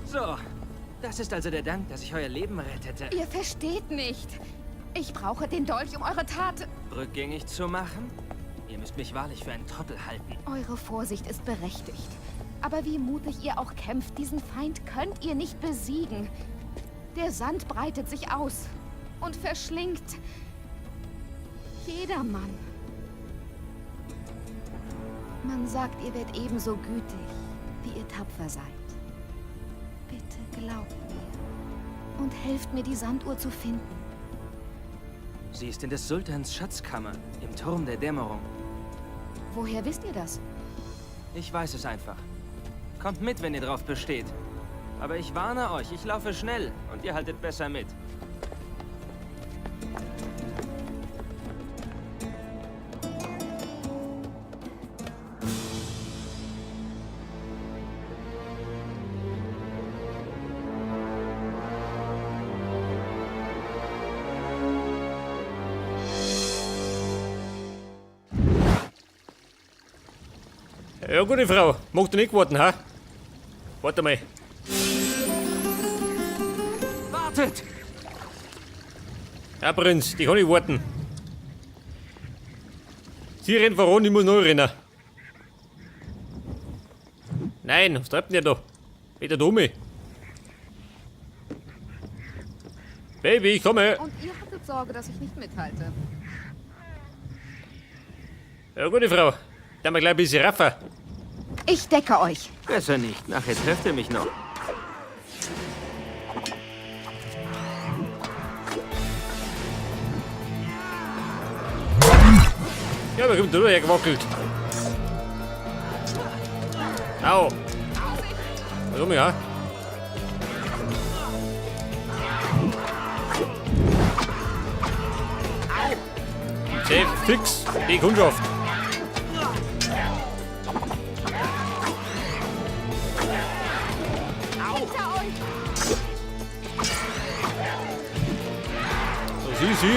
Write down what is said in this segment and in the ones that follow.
So, das ist also der Dank, dass ich euer Leben rettete. Ihr versteht nicht. Ich brauche den Dolch, um eure Tat... Rückgängig zu machen? Ihr müsst mich wahrlich für einen Trottel halten. Eure Vorsicht ist berechtigt. Aber wie mutig ihr auch kämpft, diesen Feind könnt ihr nicht besiegen. Der Sand breitet sich aus und verschlingt jedermann. Man sagt, ihr werdet ebenso gütig, wie ihr tapfer seid. Bitte glaubt mir und helft mir, die Sanduhr zu finden. Sie ist in des Sultans Schatzkammer, im Turm der Dämmerung. Woher wisst ihr das? Ich weiß es einfach. Kommt mit, wenn ihr drauf besteht. Aber ich warne euch, ich laufe schnell und ihr haltet besser mit. Ja, gute Frau. Mag du nicht warten, ha? Warte mal. Wartet! Ja, Prinz, die kann ich warten. Sie rennt voran, ich muss noch rennen. Nein, was treibt denn der da? Geht der Dumme. Baby, ich komme. Und ihr hattet Sorge, dass ich nicht mithalte. Ja, gute Frau. Dann mal gleich ein bisschen raffer. Ich decke euch. Besser nicht, nachher trefft ihr mich noch. Ja, da kommt drüber hergewackelt. Au. Warum ja? Safe, fix, die Kundschaft. Hinter euch! So, sie, sie.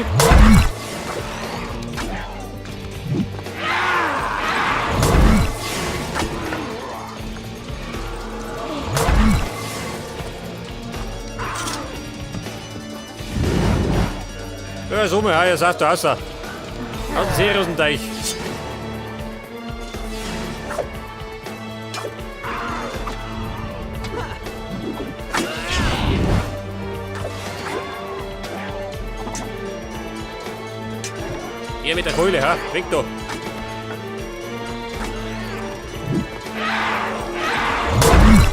Ja, so mal, ja, sagst du aus. Aus dem See, aus dem Teich. Hier mit der Keule, ha? Weg da.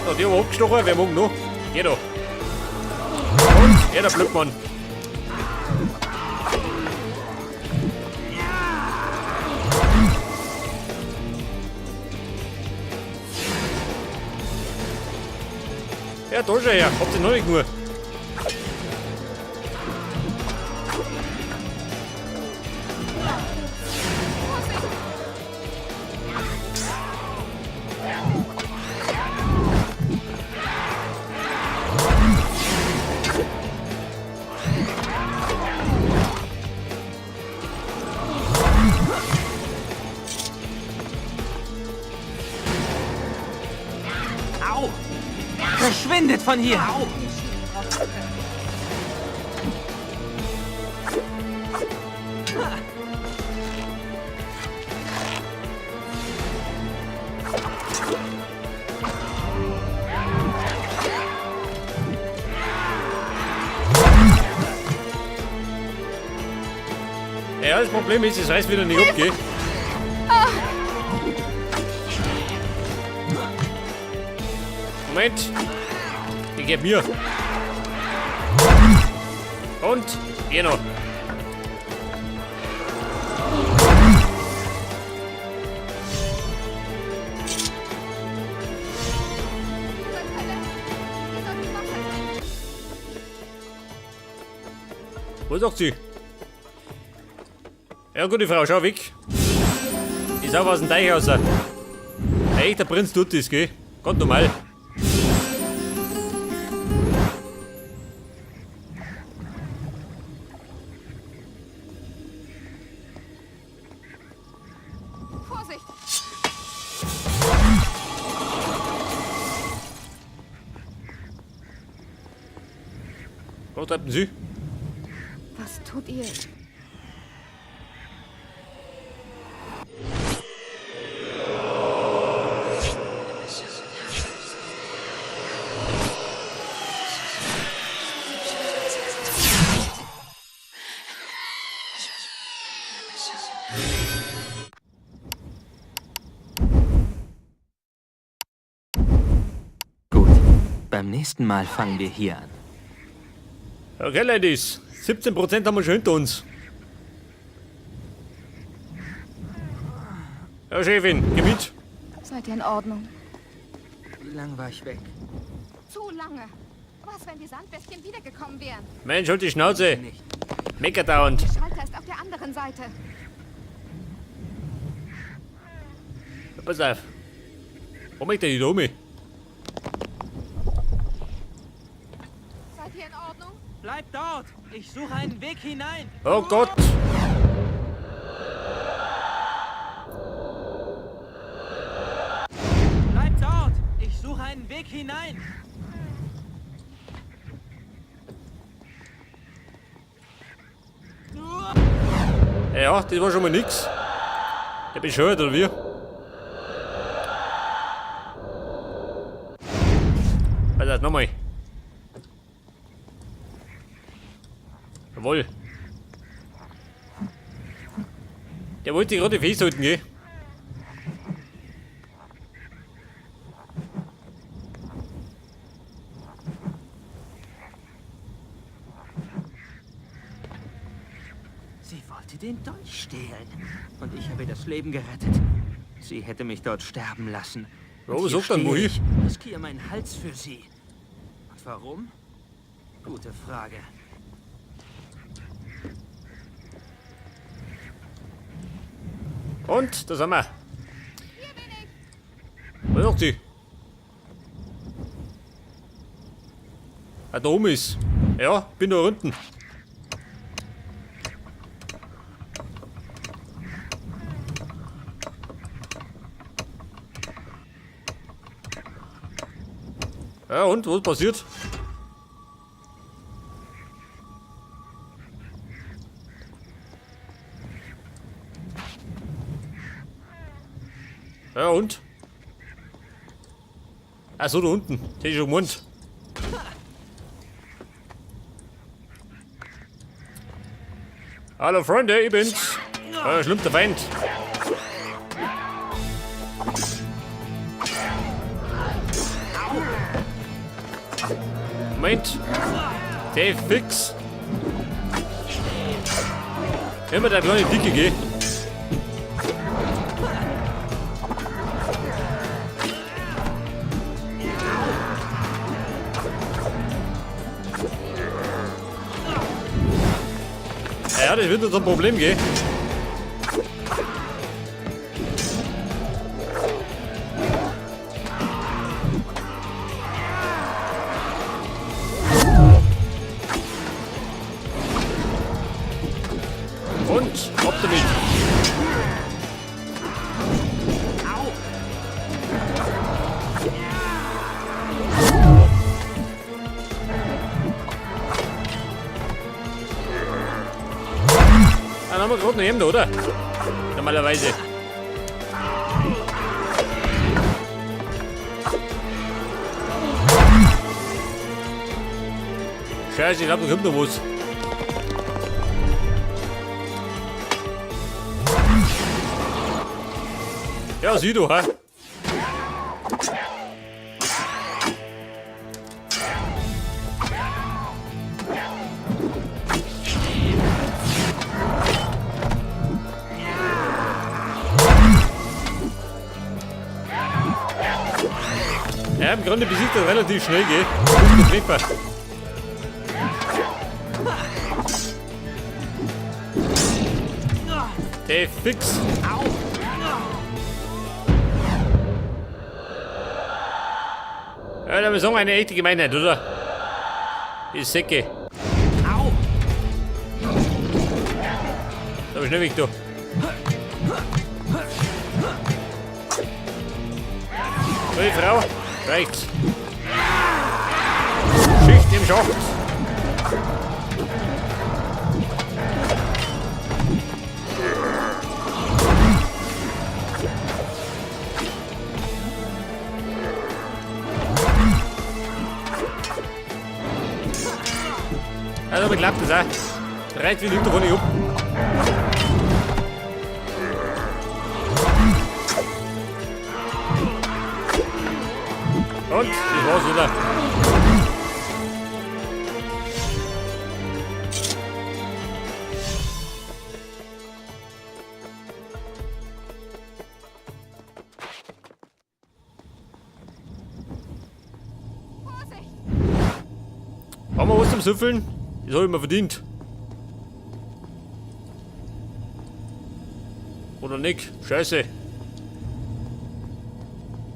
So, die haben wir abgestochen, wer mag noch? Geh da. Und, er der Blöckmann. Ja, da schon her. Habt ihr noch nicht nur. Au! Verschwindet von hier! Au! Ja, das Problem ist, es reißt wieder nicht ab, gell? Moment. Die geb mir. Und hier noch. Ihr sollt Wasser trinken. Was sagt sie? Ja, gute Frau, schau weg. Ich sau aus dem Teich raus. Ein echter Prinz tut das, gell? Ganz normal. Vorsicht! Was treibt denn sie? Was tut ihr? Gut. Beim nächsten Mal fangen wir hier an. Okay, Ladies. 17% haben wir schon hinter uns. Ja, Chefin, geh mit. Seid ihr in Ordnung? Wie lange war ich weg? Zu lange. Was, wenn die Sandbestien wiedergekommen wären? Mensch, halt die Schnauze. Nicht. Mecker dauernd. Der Schalter ist auf der anderen Seite. Pass auf. Wo möchte ich da um? Seid ihr in Ordnung? Bleib dort! Ich suche einen Weg hinein! Oh Gott! Bleib dort! Ich suche einen Weg hinein! Ja, das war schon mal nix. Der bescheuert, oder wie? Pass auf, nochmal. Jawohl. Der wollte sich gerade festhalten, gell? Sie wollte den Dolch stehlen. Und ich habe ihr das Leben gerettet. Sie hätte mich dort sterben lassen. Ja, Und was hier sagt denn, stehe wohin? ich, riskiere meinen Hals für sie. Und warum? Gute Frage. Und, da sind wir. Was sagt sie? Ah, da oben ist. Ja, bin da unten. Ja, und? Was passiert? Ja, und? Ach so, da unten. Das hätte ich schon gemeint. Hallo Freunde, ich bin's. Schlimmster Feind. Moment. Der fix. Immer der kleine Dicke, gell? Ja, das wird uns ein Problem, gell? Und ab damit. Dann haben wir gerade noch Hemd, oder? Normalerweise. Scheiße, ich glaube, da kommt noch was. Ja, sieh du, hä? Ja, im Grunde besiegt das relativ schnell, gell? Guter Treffer. Der fix. Ja, da wir sagen, eine echte Gemeinheit, oder? Die Säcke. Au! Da schnell weg, du. So, die Frau. Reicht's. Schicht im Schacht. Also, aber klappt das auch. Reicht wie nimmt davon nicht ab. Und das war's wieder. Vorsicht! Haben wir was zum Süffeln? Das habe ich mir verdient. Oder nicht? Scheiße.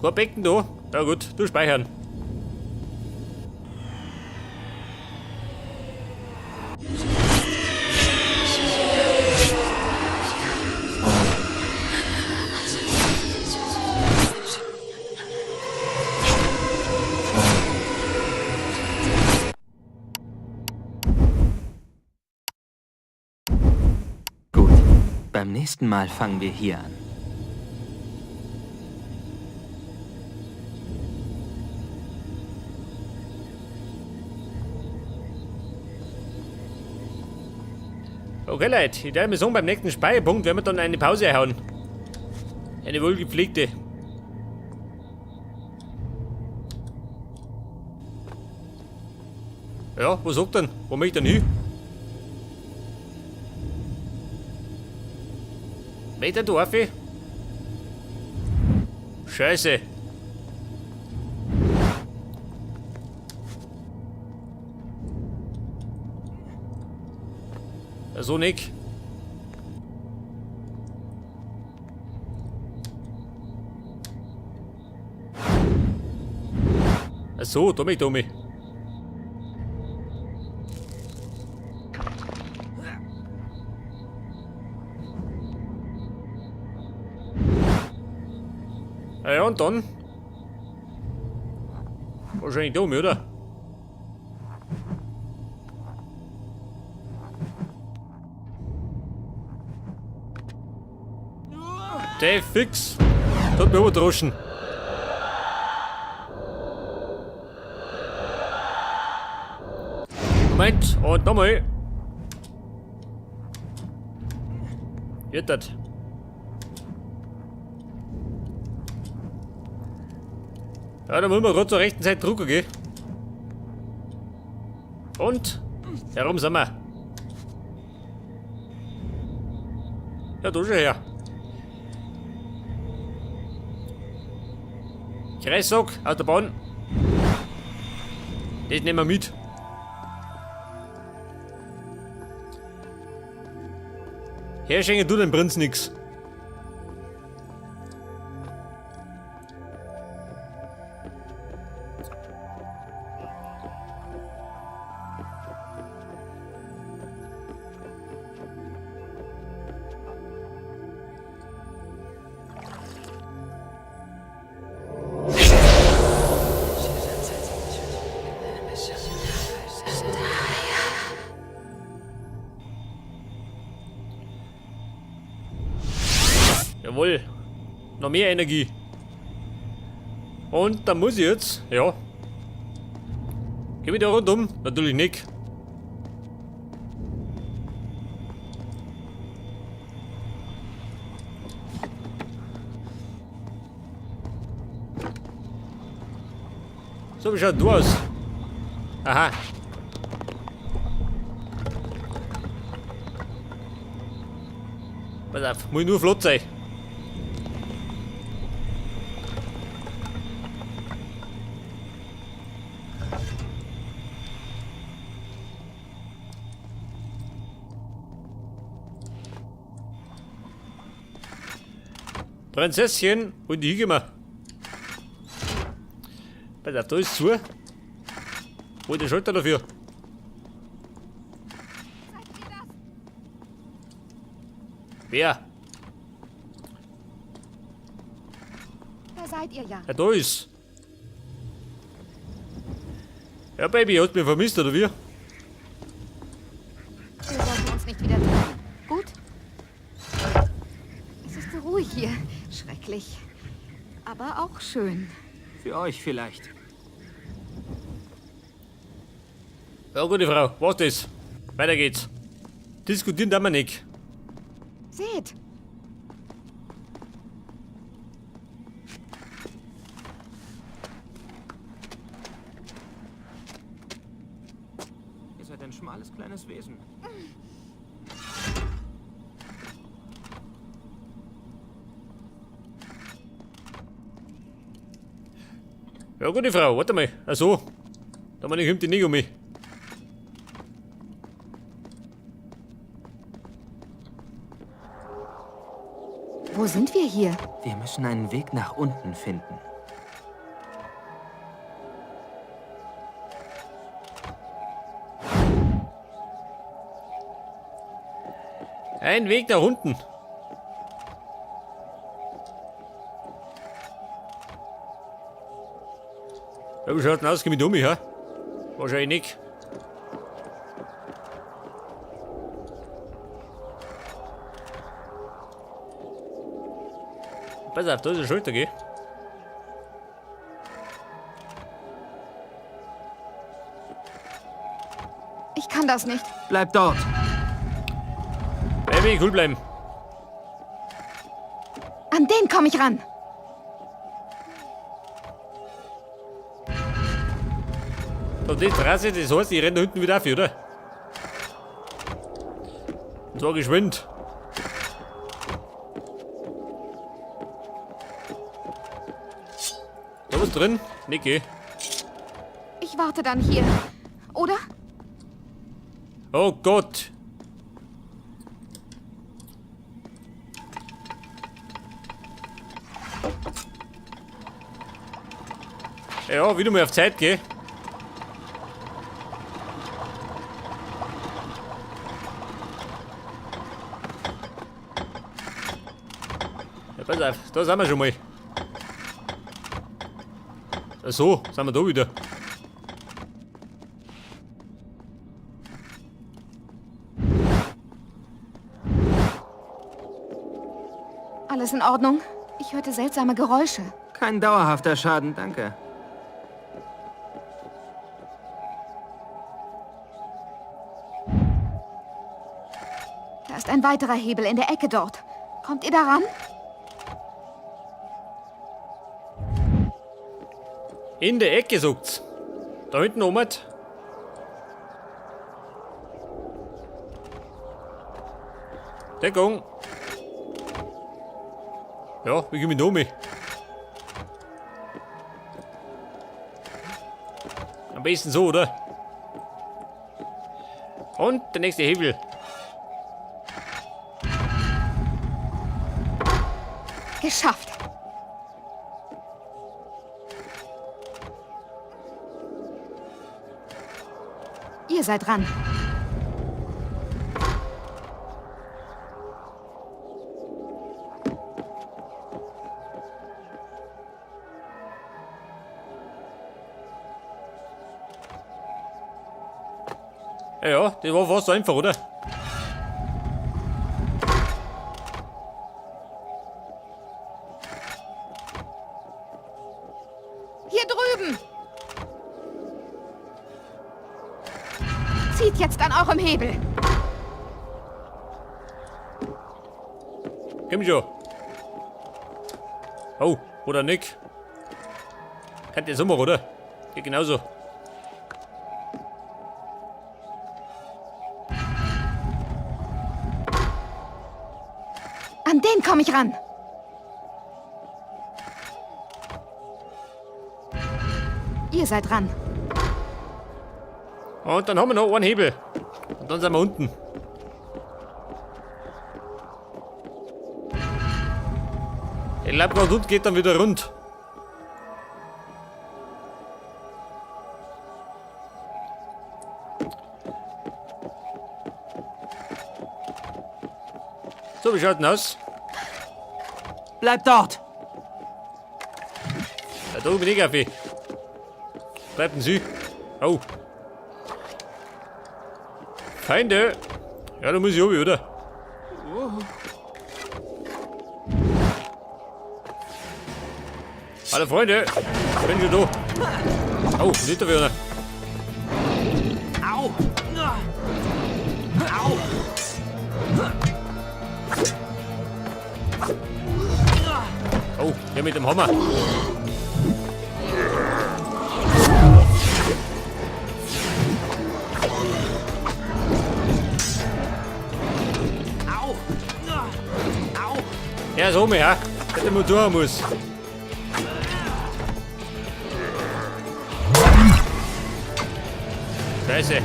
Kein Becken da? Ja gut, du speichern. Gut. Beim nächsten Mal fangen wir hier an. Okay, Leute, ich werde mir sagen, beim nächsten Speicherpunkt werden wir dann eine Pause hauen. Eine wohlgepflegte. Ja, was sagt denn? Wo möchte ich denn hin? Möchte er da rauf? Scheiße. Ja, so nicht. Ach so, Tommy, Tommy. Ja, und dann? Wahrscheinlich Tommy, oder? Der fix. Das hat mich überdroschen. Moment, und nochmal. Geht das? Ja, da müssen wir gerade zur rechten Seite drücken, gell? Und herum sind wir. Ja, da schon her. Kreissack aus der Bahn. Das nehmen wir mit. Herschenken du dem Prinz nix. Jawohl. Noch mehr Energie. Und da muss ich jetzt, ja. Geh wieder rundum? Natürlich nicht. So, wie schaut du aus? Aha. Pass auf, muss ich nur flott sein. Prinzesschen, und die hingehen. Pass auf, da ist zu. Wo ist der Schalter dafür? Seid ihr das? Wer? Da seid ihr ja. Ja, da ist. Ja, Baby, hast mich vermisst, oder wie? Wir sollten uns nicht wieder trennen. Gut? Es ist so ruhig hier. Schrecklich. Aber auch schön. Für euch vielleicht. Ja, gute Frau, was das? Weiter geht's. Diskutieren darf man nicht. Seht! Ihr seid ein schmales kleines Wesen. Ja, gute Frau, warte mal. Ach so. Da meine ich kommt die nicht um mich. Wo sind wir hier? Wir müssen einen Weg nach unten finden. Ein Weg nach unten. Ja, wie schaut denn aus? Geh mit um mich, hä? Wahrscheinlich nicht. Pass auf, da ist eine Schulter, gell? Ich kann das nicht. Bleib dort! Baby, cool bleiben. An den komme ich ran. Und die Trasse, das heißt, ich renne da hinten wieder auf, oder? Und zwar geschwind. Da was drin? Niki. Ich warte dann hier. Oder? Oh Gott. Ja, wieder mal auf Zeit, gell? Ja, pass auf, da sind wir schon mal. Ach so, sind wir da wieder. Alles in Ordnung? Ich hörte seltsame Geräusche. Kein dauerhafter Schaden, danke. Da ist ein weiterer Hebel in der Ecke dort. Kommt ihr daran? In der Ecke, sagt's. Da hinten oben. Deckung. Ja, wie komme ich da um? Am besten so, oder? Und der nächste Hebel. Geschafft. Ihr seid dran. Ja, ja, das war fast so einfach, oder? Hier drüben! Zieht jetzt an eurem Hebel. Komm schon. Oh, oder nicht? Kann der Sommer, oder? Geht genauso. An den komme ich ran. Ihr seid dran. Und dann haben wir noch einen Hebel. Und dann sind wir unten. Ich glaube, gerade unten geht dann wieder rund. So, wie schaut denn aus? Bleib dort! Ja, da bin ich auf. Bleibt denn Sie? Oh. Feinde! Ja, da muss ich runter, oder? Hallo Freunde, ich bin schon da. Oh, nicht da wieder. Au! mit dem Hammer. Au! Au! Ja, so mehr, ja. Hätte man tun muss. Scheiße.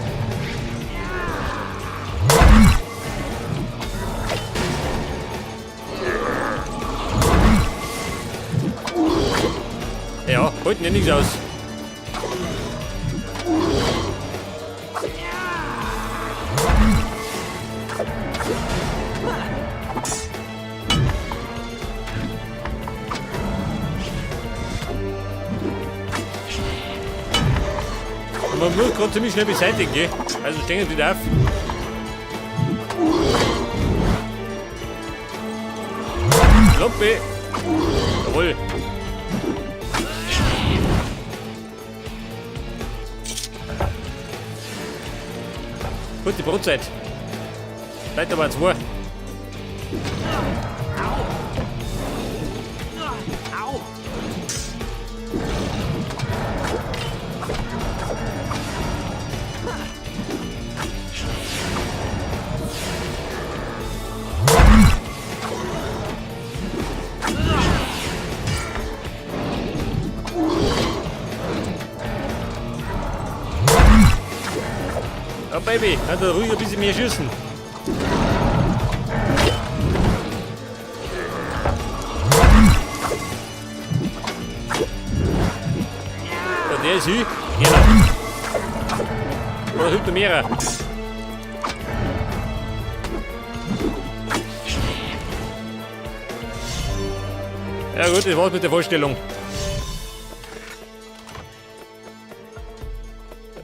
Ja, holt mir nichts aus. Und man muss gerade ziemlich schnell beseitigen, gell? Also stehen die auf. Lampe! Jawohl! Gute Brotzeit. Weiter waren zwei. Au! Ja, Baby, kann da ruhig ein bisschen mehr schießen. Ja, der ist hin. Genau. Oder hilft der mehrer? Ja gut, das war's mit der Vorstellung.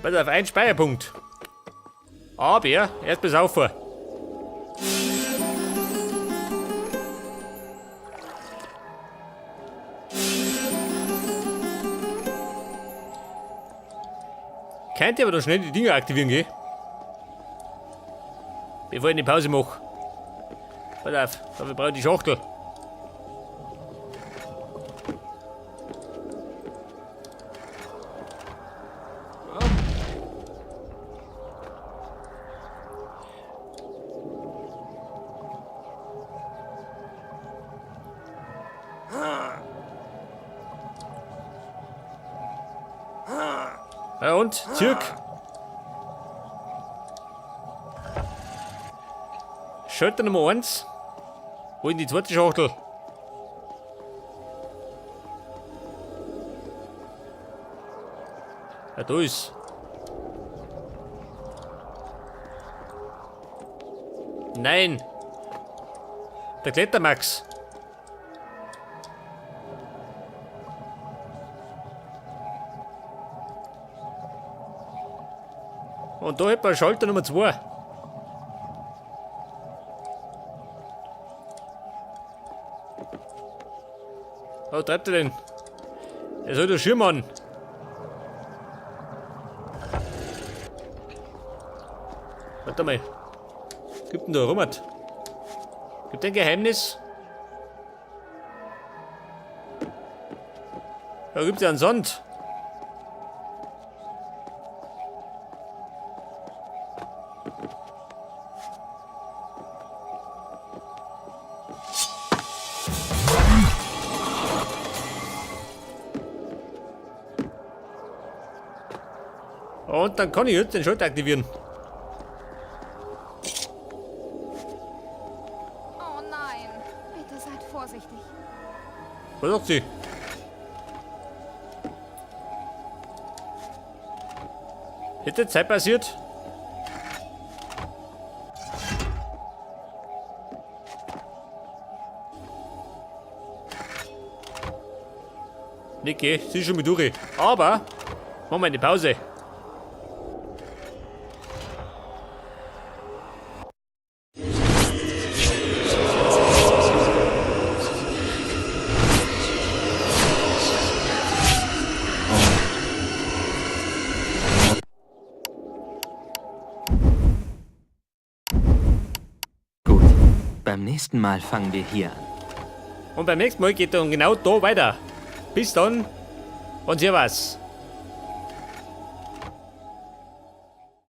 Pass auf, ein Speicherpunkt. Aber erst bis auf. Könnt ihr aber da schnell die Dinger aktivieren, gell? Bevor ich eine Pause mache. Pass auf, dafür brauche ich die Schachtel. Ja und? Zirk. Schalter Nummer 1. Wo in die zweite Schachtel? Ja, da ist. Nein! Der Klettermax. Und da hätten wir Schalter Nummer 2. Was treibt er denn? Er soll doch Schirm an. Warte mal. Gibt denn da rum? Gibt ein Geheimnis? Da gibt's ja einen Sand. Und dann kann ich jetzt den Schalter aktivieren. Oh nein. Bitte seid vorsichtig. Was sagt sie? Hätte Zeit passiert? Niki, sie ist schon mit durch. Aber machen wir eine Pause. Gut. Beim nächsten Mal fangen wir hier an. Und beim nächsten Mal geht dann genau da weiter. Bis dann und servus.